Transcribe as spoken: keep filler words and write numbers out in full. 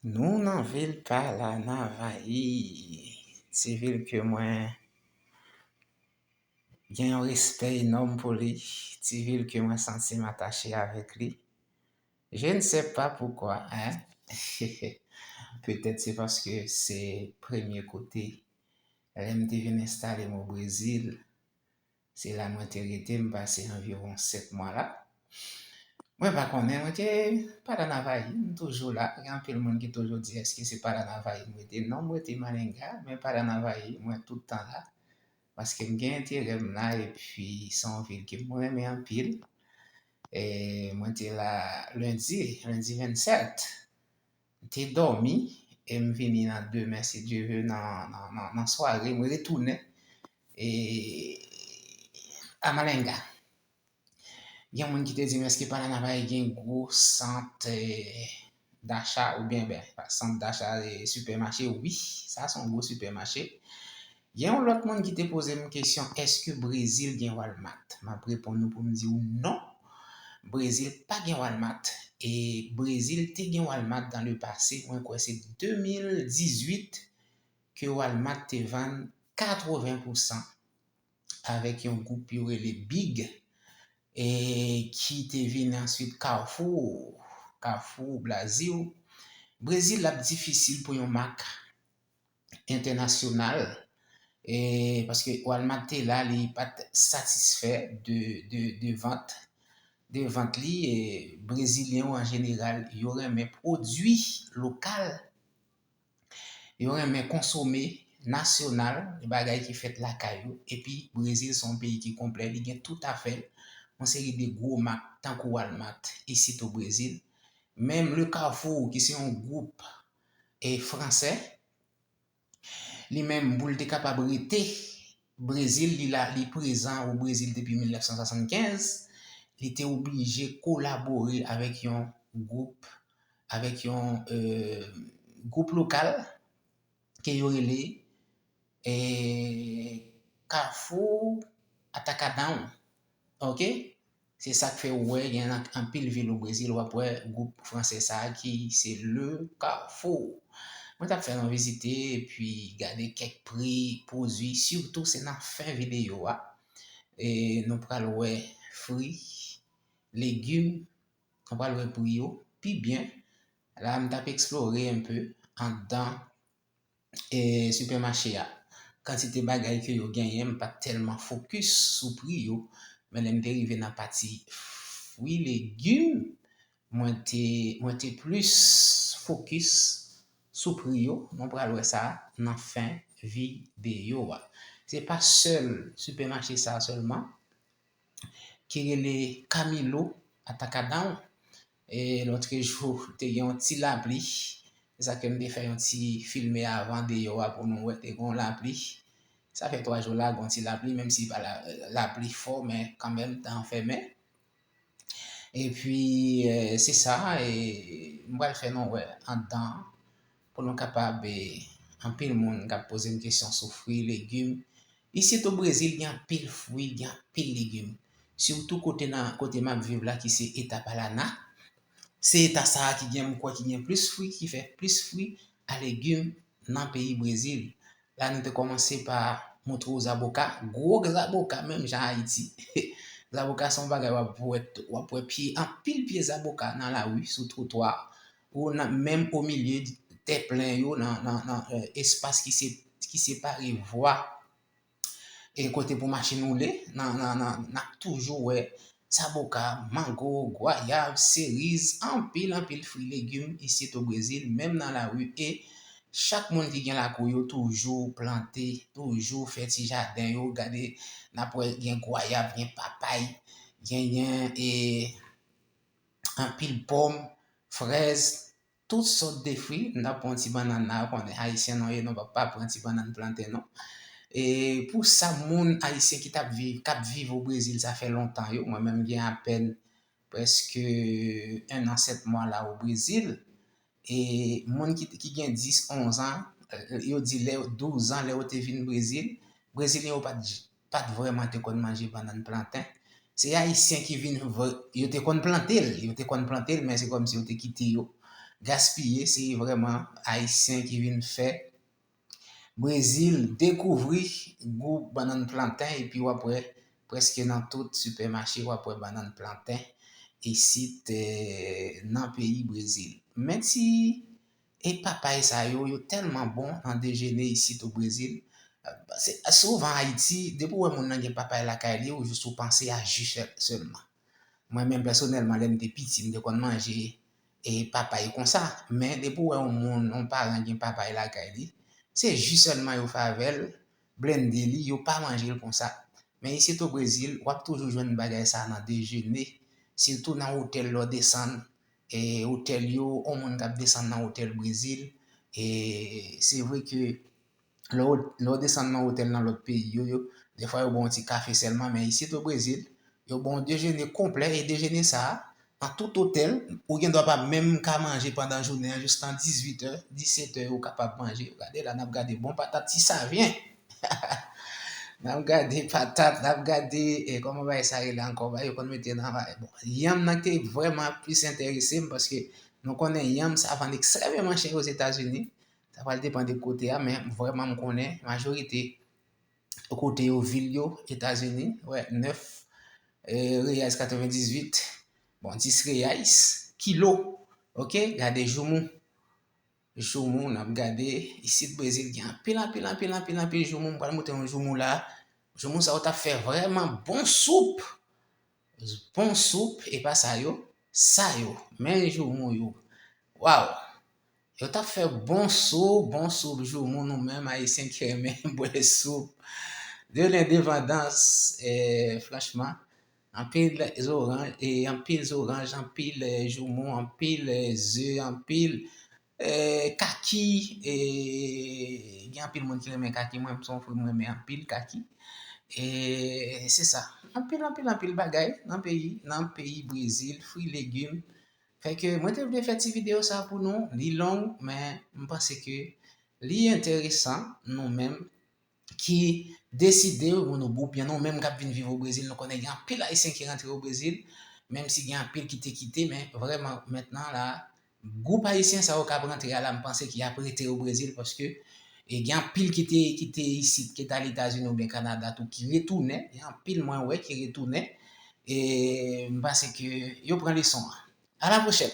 Nou nan vil Paranavaí, ti vil ke mwen gen yon respè enòm pou li, ti vil ke mwen santi m atache avèk li. Je ne sais pas pourquoi, hein? Petèt se paske se premye kote lè m te vin enstale m o Brezil. Se la mwen te rete, m pase anviwon sèt mwa la. Mwen pa konnen, mwen te Paranavaí, m toujou la. Gen anpil moun ki toujou di, èske se Paranavaí m rete? Non, m rete Maringá, men Paranavaí, mwen tout tan la. Paske m gen enterè m la, epi se yon vil ke mwen renmen anpil. E mwen te la lendi, lendi vennsèt. M te dòmi, e m vini nan demen, si Dye ve, nan, nan, nan, nan sware, mwen retounen e, a Maringá. Gen moun ki te di m, èske Paranavaí gen gwo sant, eh, dacha oubyen, ben, pa sant dacha, eh, sipèmache? Wi, sa se yon gwo sipèmache. Gen yon lòt moun ki te poze m kesyon, èske Brezil gen Walmart? M ap reponn ou pou m di w non. Brezil pa gen Walmart. E Brezil te gen Walmart dans le passé. Mwen kwè se de mil dizuit ke Walmart te vann katreven pousan avèk yon gwoup yo rele Big, e ki te vin answit Carrefour, Carrefour Brasil. Brezil ap difisil pou yon mak entènasyonal, e paske Walmart te la, li pa t satisfè de, de, de vant, de vant li. E Brezilyen yo an jeneral, yo renmen pwodui lokal, yo renmen konsome nasyonal, bagay ki fèt lakay yo. Epi Brezil se yon peyi ki konplè, li gen tout afè l, yon seri de gwo mak tankou Walmart isit o Brezil. Menm Le Carrefour, ki se yon gwoup, e, fransè, li menm, pou l te kapab rete Brezil, li la, li prezan o Brezil depi mil nèf san swasannkenz, li te oblije kolabore avèk yon gwoup, avèk yon, eh, gwoup lokal ke yo rele, eh, Carrefour Atacadão. Oke? Se sa k fè ou wè gen an-, anpil vil o Brezil, w ap wè gwoup fransè sa a ki se Le Carrefour. Mwen t ap fè nou vizite epi gade kèk pri pwodui, sitou se nan fen videyo a. E nou pral wè fwi, legim, nou pral wè pri yo pi byen. La, m t ap eksplore enpe anndan e, sipèmache a. Kantite bagay ke yo genyen, m pa t tèlman fokis sou pri yo, men lè m te rive nan pati fwi, legim, mwen te, mwen te plis fokis sou pri yo. Nou pral wè sa nan fen videyo a. Se pa sèl sipèmache sa a sèlman ki rele Camilo Atacadão. E lòtrejou, te gen yon ti lapli. Se sa ke m te fè yon ti filme avan deyò a pou nou wè, te gen yon lapli. Sa fè twa jou la, gen yon ti lapli, menm si pa la, lapli fò, men kanmenm, tan an fèmen. Epi, eh, se sa, e m pral fè nou wè anndan pou nou kapab, e, anpil moun k ap poze m kesyon sou fwi, legim. Isit o Brezil, gen anpil fwi, gen anpil legim. Sitou kote nan, kote m ap viv la, ki se eta Paraná. Se eta sa a ki gen, m kwè, ki gen plis fwi, ki fè plis fwi a legim nan peyi Brezil. La, nou te kòmanse pa montre w zaboka, gwo zaboka, menm jan Ayiti. Zaboka se yon bagay w ap wè, w ap wè pye, anpil pye zaboka nan lari, sou twotwa, ou nan, menm o milye tè plen yo, nan, nan, nan, eh, espas ki se, ki separe vwa e kote pou machin woule, nan, nan, nan, n ap toujou wè zaboka, mango, gwayav, seriz, anpil, anpil fwi, legim isit o Brezil, menm nan lari. E chak moun ki gen lakou yo toujou plante, toujou fè ti jaden yo. Gade, n ap wè gen gwayav, gen papay, genyen, e, anpil pòm, frèz, tout sòt de fwi. M t ap pran ti bannann la, ou konnen Ayisyen nou ye, nou p ap pa pran ti bannann planten non. E pou sa moun Ayisyen ki t ap viv, k ap viv o Brezil, sa fè lontan yo, mwen menm gen apèn prèske en an sèt mwa la o Brezil. E moun ki, ki gen dis, onz an, yo di lè, douz an, lè yo te vin Brezil, Brezilyen yo pa t, pa t vrèman te konn manje bannann planten. Se Ayisyen ki vin vre, yo te konn plante l, yo te konn plante l, men se kòmsi yo te kite yo. gaspiye, se vrèman Ayisyen ki vin fè Brezil dekouvri gou bannann planten, epi w ap wè prèske nan tout sipèmache, w ap wè bannann planten isit, eh, nan peyi Brezil. Men ti e papay sa yo, yo tèlman bon nan dejene isit o Brezil. Se, souvan Ayiti, depi w wè moun nan gen papay lakay li, ou jis ou panse a ji sèl-, sèlman. Mwen menm pèsonèlman, lè m te piti, m te konn manje e papay konsa. Men depi w wè yon moun, yon paran gen papay lakay li, se ji sèlman yo fè avè l, blende li, yo pa manje l konsa. Men isit o Brezil, w ap toujou jwenn bagay sa nan dejene, sitou nan otèl lè w desann, e otèl yo, yon moun k ap desann nan otèl Brezil, e se vre ke lè w, lè w desann nan otèl nan lòt peyi yo, yo, defwa yo ba w yon ti kafe sèlman, men isit o Brezil, yo ba w dejene konplè, e dejene sa a, nan tout otèl, ou gen dwa pa menm ka manje pandan jounen an, jistan dizuit è, disèt è, ou kapab manje. Gade la, n ap gade bon patat ti savyen. N ap gade patat, n ap gade, eh, kòman bagay sa rele ankò, bagay yo konn mete nan, bon, yanm nan te vrèman plis enterese m, paske nou konnen yanm sa vann ekstrèmeman chè Ozetazini. Sa pral depann de kote a, men vrèman m konnen majorite kote yo, vil yo, Etazini, wè, nèf, eh, reais katrevendizuit, bon, dis reais, kilo, oke, gade joumou, joumou, n ap gade, isit Brezil gen anpil, anpil, anpil, anpil, anpil joumou, m pral montre yon joumou la, joumou sa yo t ap fè vrèman bon soup, bon soup, e pa sa yo, sa yo, men joumou yo, waw, yo t ap fè bon soup, bon soup joumou, nou menm Ayisyen ki renmen bwè soup. De lendepandans, eh, franchman, anpil zoranj, e anpil zoranj, anpil, eh, joumou, anpil, eh, ze, anpil, eh, kaki, eh, gen anpil moun ki renmen kaki, mwen menm se yon fwi m renmen anpil kaki. E se sa, anpil, anpil, anpil bagay nan peyi, nan peyi Brezil, fwi, legim, Fè ke mwen te vle fè ti videyo sa pou nou, li long, men m panse ke li enteresan nou menm ki deside, ou nou, oubyen nou menm k ap vin viv o Brezil, nou konnen gen anpil Ayisyen ki rantre o Brezil, menm si gen anpil ki te kite, men vrèman mentnan la, gwoup Ayisyen sa yo k ap rantre a la, m panse ki ap rete o Brezil, paske, e, gen anpil ki te, ki te isit, ki t al Etazini oubyen Kanada tou, ki retounen, gen anpil mwen wè ki retounen, e m panse ke yo pran leson an. À la prochaine.